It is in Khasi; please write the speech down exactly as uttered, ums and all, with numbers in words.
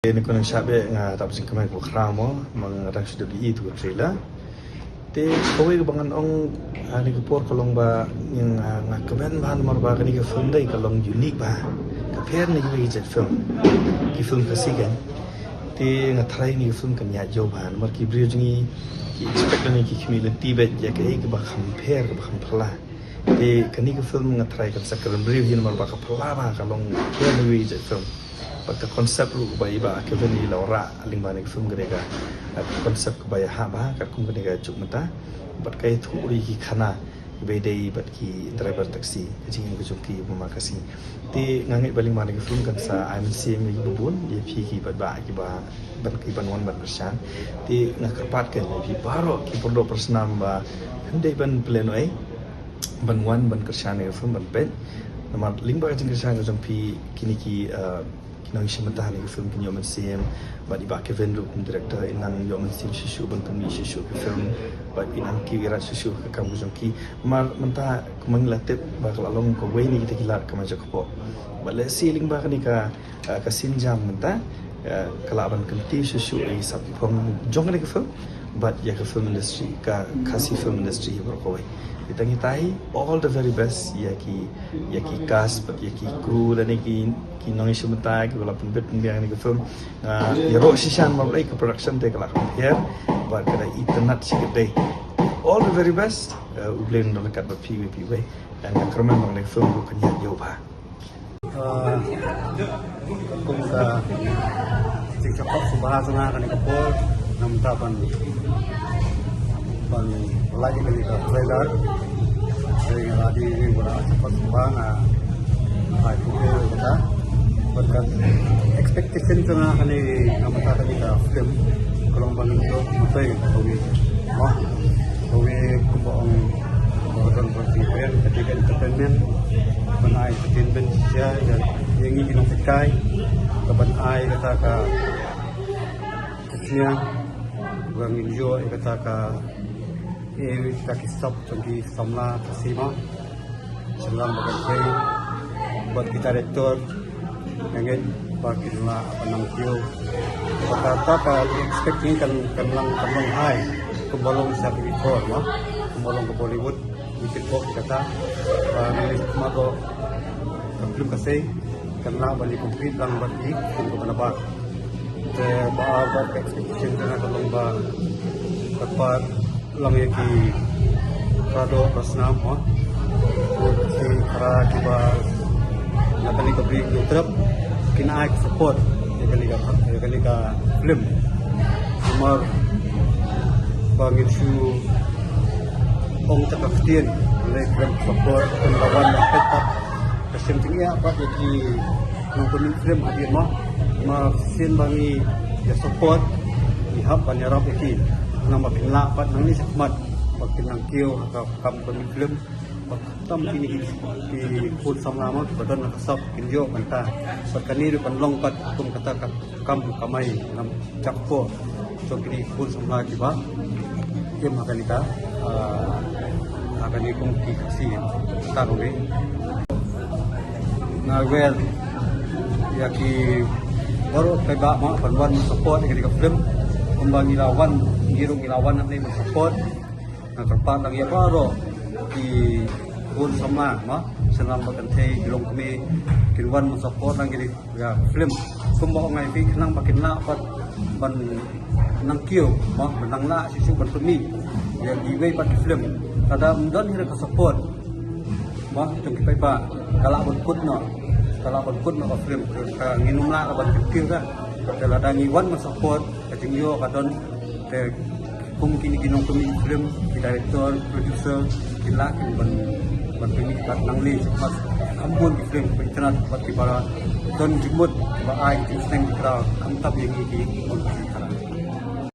Te ni ko nang shabe nga dap jingkmen ko khra mo, mang dang shu dep i tu trailer. Te kawei kaba ngan ong, ah, ni ka por ka long ba nga, nga kmen bha namar ba kani ka film dei ka long unique bha. Ka pher na kiwei ki jait film. Ki film Khasi kan. Te nga tharai ni ka film kan ïaid ïew bha namar ki briew jong ngi ki expect na ki khmih lynti bad ïa kaei kaba kham pher kaba kham phylla. Te kani ka film nga tharai kan sa kren briew hi namar ba ka phylla bha, ka long pher na kiwei ki jait film. Bad ka concept ruh ba i Bah Kevin i la wanrah lyngba kane ka film ka dei ka, eh, concept kaba ïahap bha katkum kane ka juk mynta. Bad ka ïathuh ruh ïa ki khana kiba ïadei bad ki driver taxi, ka jingim ka jong ki ba ma Khasi. Te nga ngeit ba lyngba kane ka film kan sa ai mynsiem ïa kiba bun, ïa phi ki paidbah kiba ban, ki ban wan ban kyrshan. Te nga kyrpad keiñ ïa phi baroh ki pyrdoh pyrsnam ba ym dei ban pynlehnohei ban wan ban kyrshan ïa ka film ban peit. Namar lyngba ka jingkyrshan ka jong phi kine ki, eh, ki nongïashim bynta ha kane ka film kin ïoh mynsiem. Bad i Bah Kevin ruh kum director in nang ïoh mynsiem shuh shuh ban pynmih shuh shuh ka film. Bad in nang kiew ïarap shuh shuh ha ka kam ka jong ki. Namar mynta kumba ngi la tip ba ka la long kawei na kita ki lad kamai jakpoh. Bad lehse lyngba kane ka, eh, ka sienjam mynta, eh, ka lah ban kyntiew shuh shuh ïa i sap i phong jong kane ka film. Bad ïa ka film industry, ka Khasi film industry hi baroh kawei. Te tang ita hi, all the very best ïa ki, ïa ki cast bad ïa ki crew lane ki, ki nongïashim bynta kiba la pynbit pynbiang ïa ka film. Ah, ïaroh shisha namar balei ka production te ka la kham pher bad ka da itynnad shikatdei. All the very best. Eh, U Blei un don ryngkat bad phi iwei pa iwei. Nga kyrmen ba kane ka film ruh kan ïaid ïew bha. Ah, kum ka jingshakop sngewbha jong nga kane ka por, namar ban, ban lait ïa kane ka trailer. Te nga la dei ïa u ba la shakop sngewbha, nga ai khublei ïa kata. Bad ka expectation jong nga kane, namar kane ka film ka long ban ïoh myntoi kawei, mo, kawei kumba ong, kumba don ba ki brand ka dei ka entertainment, ban ai entertainment shisha ïa, ïa ngi ki nongpeitkai, ka ban ai kata ka jingïaseng ba ngin ïoh ïa kata ka, ïa kata ki sap jong ki samla Khasi mo. Sngewbha ba kan peit bad ki director, nga ngeit ba kin lah ban nang kiew. Bad kata ka expect ngi kan, kan long, kan long high kumba long sha ki before mo, kumba long ka Bollywood. Ngi tip bok kata ba ngi sngewbha ka film Khasi kan lah ban ïa compete lang bad ki film kaba nabar. Te ba ar bad ka expectation jong nga ka long ba ka part long ïa ki khradoh khra snam mo, ki khra kiba na kane ka bri Hynñiewtrep kin ai ka support ïa kane ka, ïa kane ka film. Namar ba ngin shu ong ta ka ktien, lei kren support, kren lawan ban peit pat ka shem jingïa pat ïa ki nongpynmih film hadien mo. Namar shisien ba ngi ïa support, ngi hap ban ïarap ïa ki, namar ba kin lah pat nangne shakhmat ba kin nang kiew ha ka kam pynmih film. Bad khamtam kine ki, ki khun samla mo kiba don ha ka sap kin ïoh bynta. Bad kane ruh kan long pat kum kata ka kam kamai ngam jakpoh jong kine ki khun samla kiba im ha kane ka, ah, ha kane kum ki Khasi. Kata ruh nga wer ïa ki baroh paidbah mo ban wan support ïa kane ka film. Kumba ngi la wan, ngi ruh ngi la wan hangne ban support. Nga kyrpad lang ïa baroh ki khun samla mo, shnong bad kynthei, ki longkmie, kin wan ban support lang ïa ka film. Kumba ong ai phi, khnang ba kin lah pat ban nang kiew mo, ban nang lah shisha ban pynmih ïa kiwei pat ki film. Lada ym don hi ruh ka support mo jong ki paidbah, ka lah ban kut noh, ka lah ban kut noh ka film. Ka ngin ym lah ban kyntiew ka. Te lada ngi wan ban support, ka jingïoh ka don. Te kum kine ki nongpynmih film, ki director, producer, ki lah kin ban, ban pynmih bad nangne shakhmat kham bun ki film ba itynnad bad kiba don jingmut, kiba ai ki jingïaseng ki khraw, khamtam ïa ngi ki khun ki khynnah.